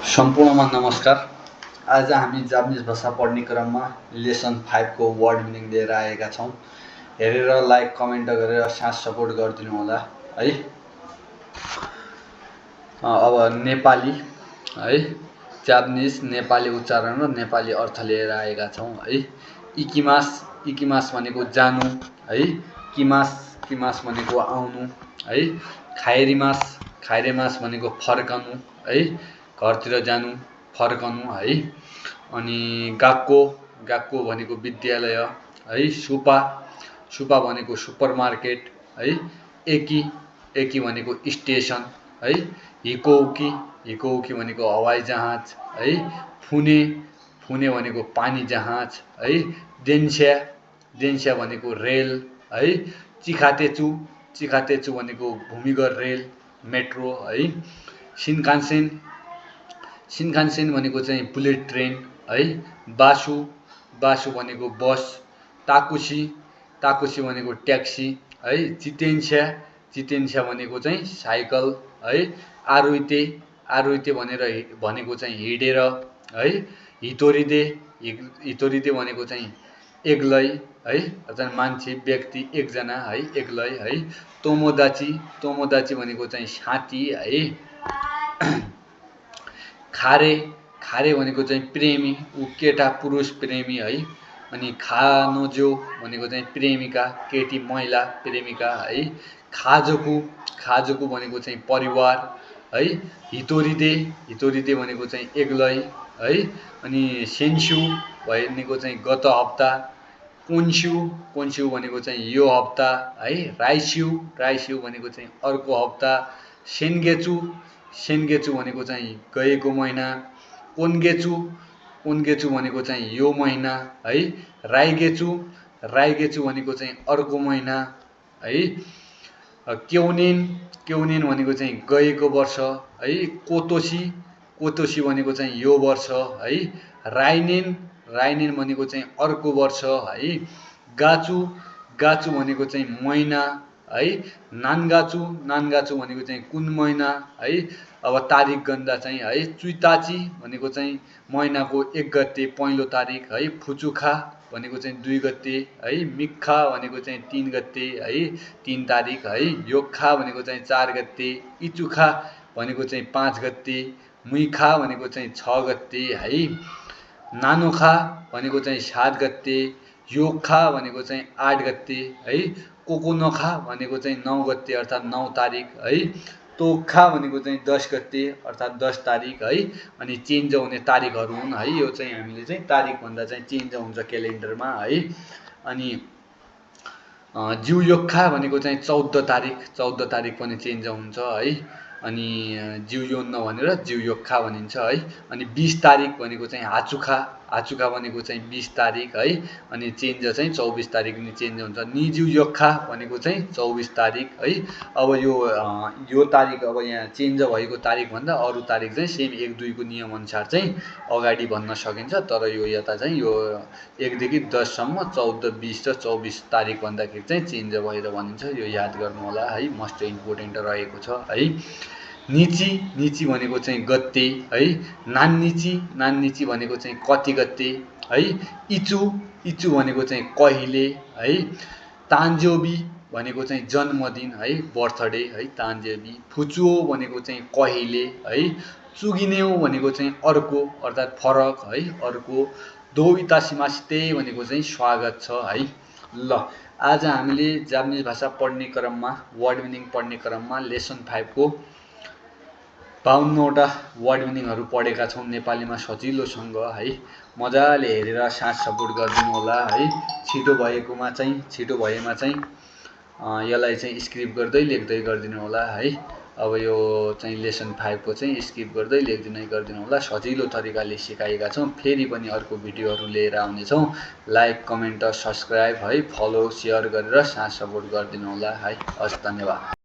सम्पूर्णमा नमस्कार। आज हामी जापानिज भाषा पढ्ने क्रममा लेसन 5 को वर्ड मिनिङ लिएर आएका छौँ। हेरेर लाइक कमेन्ट गरेर साथ सपोर्ट गरिदिनु होला है। अब नेपाली है, जापानिज नेपाली उच्चारण र नेपाली अर्थ लिएर आएका छौँ है। इकिमास, इकिमास भनेको जानु है। किमास, किमास भनेको आउनु है। खाइरिमास, खाइरिमास भनेको फर्कनु है, घरतिर जानु फर्कनु है। अनि गाक्को, गाक्को भनेको विद्यालय है। सुपा, सुपा भनेको सुपरमार्केट है। एकी, एकी भनेको स्टेसन है। हिकोउकी, हिकोउकी भनेको हवाई जहाज है। फुने, फुने भनेको पानी जहाज है। देन्स्या, देन्स्या भनेको रेल है। चिखातेचु, चिखातेचु भनेको भूमिगत रेल मेट्रो है। सिनकान्सेन, सिनकान्सेन भनेको चाहिँ बुलेट ट्रेन है। बासु, बासु भनेको बस। ताकुसी, ताकुसी भनेको ट्याक्सी है। जितेन्स्या, जितेन्स्या भनेको चाहिँ साइकल है। आरुइते, आरुइते भनेको चाहिँ हिँडेर है। हितोरिदे, हितोरिदे भनेको चाहिँ एक्लै है, अर्थात् मान्छे व्यक्ति एकजना है, एक्लै है। तोमोदाची, तोमोदाची भनेको चाहिँ साथी है। खारे, खारे भनेको चाहिँ प्रेमी, ऊ केटा पुरुष प्रेमी है। अनि खानोजो भनेको चाहिँ प्रेमिका, केटी महिला प्रेमिका है। खाजोकु, खाजोकु भनेको चाहिँ परिवार है। हितोरिदे, हितोरिदे भनेको चाहिँ एक्लै है। अनि सेन्स्यु भनेको चाहिँ गत हप्ता। कोन्स्यु, कोन्स्यु भनेको चाहिँ यो हप्ता है। राइस्यु, राइस्यु भनेको चाहिँ अर्को हप्ता। सेन्गेचु, सेन्गेचु भनेको चाहिँ गएको महिना। कोन्गेचु, कोन्गेचु भनेको चाहिँ यो महिना है। राइगेचु, राइगेचु भनेको चाहिँ अर्को महिना है। क्यौनेन, क्यौनेन भनेको चाहिँ गएको वर्ष है। कोतोसी, कोतोसी भनेको चाहिँ यो वर्ष है। राइनेन, राइनेन भनेको चाहिँ अर्को वर्ष है। गाचु, गाचु भनेको चाहिँ महिना है। नान्गाचु, नान्गाचु भनेको चाहिँ कुन महिना है। अब तारिक गन्दा चाहिँ है। चुइताची भनेको चाहिँ महिनाको 1 गते पहिलो तारिक है। फुचुखा भनेको चाहिँ 2 गते है। मिक्खा भनेको चाहिँ 3 गते है, 3 तारिक है। योक्खा भनेको चाहिँ 4 गते। इचुखा भनेको चाहिँ 5 गते। मुइखा भनेको चाहिँ 6 गते है। नानोखा भनेको चाहिँ 7 गते। योक्खा भनेको चाहिँ 8 गते है। कोकोनोखा भनेको चाहिँ 9 गते अर्थात् 9 तारिक है। तोक्खा भनेको चाहिँ 10 गते अर्थात् 10 तारिक है। अनि चेन्ज हुने तारिकहरू हुन् है। यो चाहिँ हामीले चाहिँ तारिक भन्दा चाहिँ चेन्ज हुन्छ क्यालेन्डरमा है। अनि जिउयोक्खा भनेको चाहिँ 14 तारिक, 14 तारिक पनि चेन्ज हुन्छ है। अनि जिउयोन्न भनेर जिउयोक्खा भनिन्छ है। अनि 20 तारिक भनेको चाहिँ हाचुखा, हाचुखा भनेको चाहिँ 20 तारिक है। अनि चेन्ज चाहिँ 24 तारिक नि चेन्ज हुन्छ। निजुयोक्खा भनेको चाहिँ 24 तारिक है। अब यो तारिक अब यहाँ चेन्ज भएको तारिक भन्दा अरू तारिक चाहिँ सेम 1, 2 को नियम अनुसार चाहिँ अगाडि भन्न सकिन्छ। तर यो यता चाहिँ यो 1 देखि 10 सम्म 14, 20 र 24 तारिक भन्दाखेरि चाहिँ चेन्ज भएर भनिन्छ। यो याद गर्नु होला है, मस्ट इम्पोर्टेन्ट रहेको छ है। निची, निची भनेको चाहिँ गते है। नान्निची, नान्निची भनेको चाहिँ कति गते है। इचु, इचु भनेको चाहिँ कहिले है। तान्जोबी भनेको चाहिँ जन्मदिन है, बर्थडे है, तान्जेबी। फुचुओ भनेको चाहिँ कहिले है। चुगिनेउ भनेको चाहिँ अर्को अर्थात् फरक है, अर्को। दो इतासिमासिते भनेको चाहिँ स्वागत छ है। ल, आज हामीले जापानिज भाषा पढ्ने क्रममा, वर्ड मिनिङ पढ्ने क्रममा लेसन 5 को 52वटा वर्ड मिनिङहरू पढेका छौँ नेपालीमा सजिलोसँग है। मजाले हेरेर साथ सपोर्ट गरिदिनु होला है। छिटो भएकोमा चाहिँ, छिटो भएमा चाहिँ यसलाई चाहिँ स्क्रिप गर्दै लेख्दै गरिदिनु होला है। अब यो चाहिँ लेसन 5 को चाहिँ स्क्रिप गर्दै लेख्दिनै गरिदिनु होला। सजिलो तरिकाले सिकाएका छौँ। फेरि पनि अर्को भिडियोहरू लिएर आउनेछौँ। लाइक कमेन्ट सब्सक्राइब है, फलो सेयर गरेर साथ सपोर्ट गरिदिनु होला है। हस्, धन्यवाद।